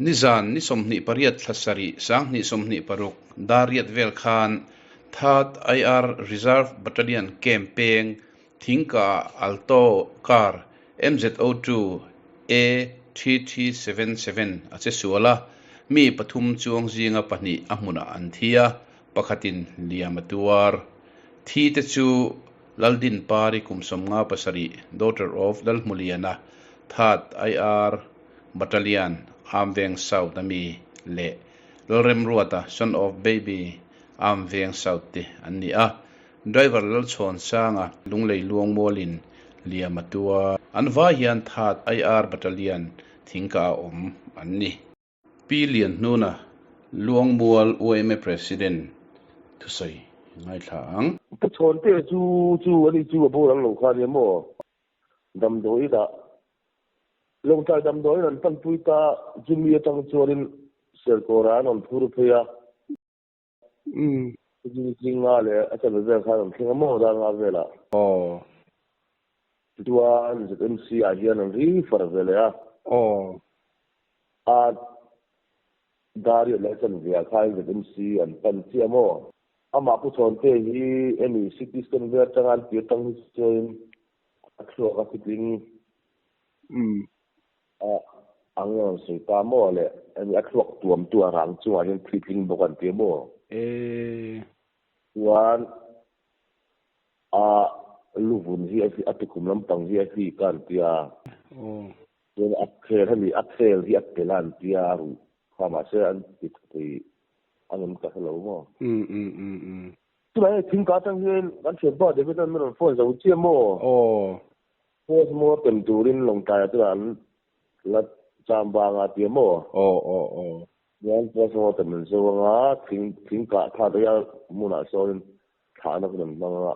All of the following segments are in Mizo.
Nizan ni 28 thla sarih 2026 dar riat vel khan Third IR Reserve Battalion camp peng Thingka Alto car MZO two A three three seven seven a che sual a, mi pathum chuang zinga pahnih a hmunah an thi a, pakhatin liam a tuar. Thi te chu Laldin Pari kum 57, daughter of Lalhmuliana, Third IR Battalion, Armveng South a mi leh Lalremruata, son of Baby, Armveng South te an ni a. Driver Lalchhawnsanga Lunglei Luangmualin liam a tua. An vai hian Third IR Battalion thingka a awm an ni. Pi Lianhnuna, Luangmual yma President thusawi ngaithla ang. Ka chhawnte chu chu ani chu a boral lo kha nia maw? Damdawi dah Lawngtlai damdawiin an panpui ta chumi atang chuanin Serkawrah an rawn phur phei a. Chumi tling nga leh a chanve vel khan an thleng a maw dar nga velah. Chuan ZMC ah hian an ri far ve leh a. A dar riat leh a chanve ah khan ZMC an pan chiah maw. Amah Pu Chhawnte hi hemi CT scan vel atanga an tir tang hi chuanin a thluak a fitling a ang nge rawn sawi ta maw le hemi a thluak tuam tu a rang chungah hian fitling bawk an ti maw chuan a luvun hi a tukhum lampang hi a hlik a an tia chuan a khel hemi a khel hi a pel a an tia a ruh kha mahse an ti thei a ngem ka hrelo maw. Tunah hei thingka atang hian kan thianpa David an min rawn phone zo chiah maw? Aw. Post mortem turin Lawngtlaiah chuan an la cham vang a tia maw? Aw aw aw. Chuan post mortem an zo anga thing thingkah thla te hian hmunah sawnin thlahna hun an hmang anga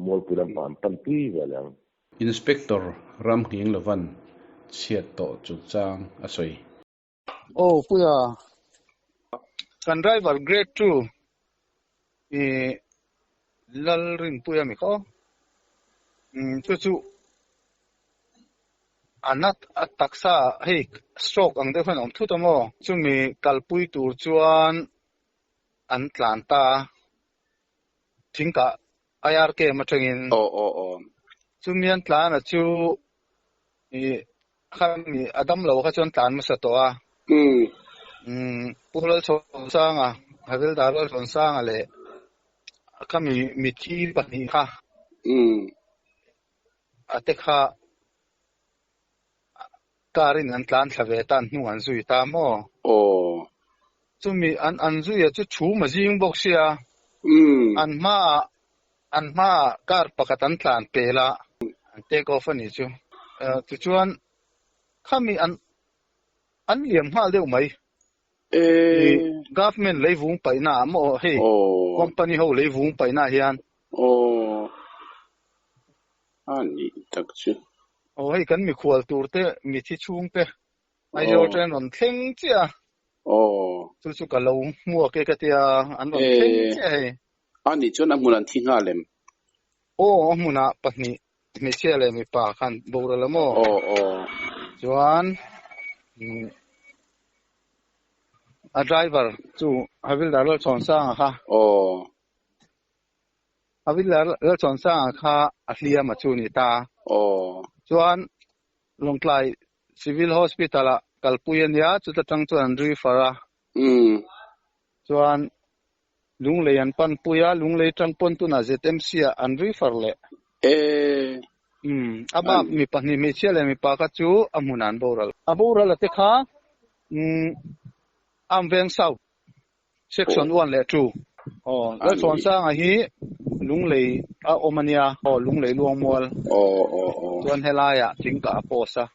Mualpui lampang an pan tui ve leh ang. Inspector Ramnghinglovan'n chhiat tawh chungchang a sawi. Aw puia kan driver grade two i Lalrinpuia mi kha aw umm chu chu a nat a taksa hei stroke ang deuh hian a awm thut a maw chumi kalpui tur chuan an tlan ta a thingkah IRK atangin chumi an tlan a chu ih Khami a dam lo kha chuan tlan hmasa tawh a. Umm Pu Lalchhawnsanga, Havildar Lalchhawnsanga leh khami mithi pahnih kha a te kha car in an tlan thla ve ta an hnung an zui ta maw? Chumi an an zui a chu chhum a zing bawk sia. An hmaah An hmaah car pakhat an tlan pel a, an take off a nih chu. Tichuan khami an an liam nghal deuh mai. Government leivung paihna ah maw hei company ho leivung paihna ah hian. Aw a nih tak chu. Aw hei kan mikhual tur te mithi chhung te Aizawl train rawn thleng chiah a. Chu chu ka lo hmuak e ka tia an rawn thleng chiah hei. A nih chuan a hmun an thi nghal em? Aw, a hmunah pahnih hmeichhia leh mipa khan boral a maw? Aw, aw. Chuan a driver chu Havildar Lalchhawnsanga kha. Aw. Havildar Lalchhawnsanga kha a hliam a chu ni ta. Aw. Chuan Lawngtlai Civil Hospital ah kalpui a nia, chuta tang chuan an refer a. Chuan Lunglei an pan pui a, Lunglei tang pawn tunah ZMC ah an refer leh. E. Umm, a bak mi pahnih hmeichhia leh mipa kha chu a hmunah an boral. A boral a te kha umm Amveng South Section one leh two. Aw, Lalchhuansanga hi Lunglei a awm a nia, aw Lunglei Luangmual. Aw, aw, aw. Chuan helaiah thingkah a post a.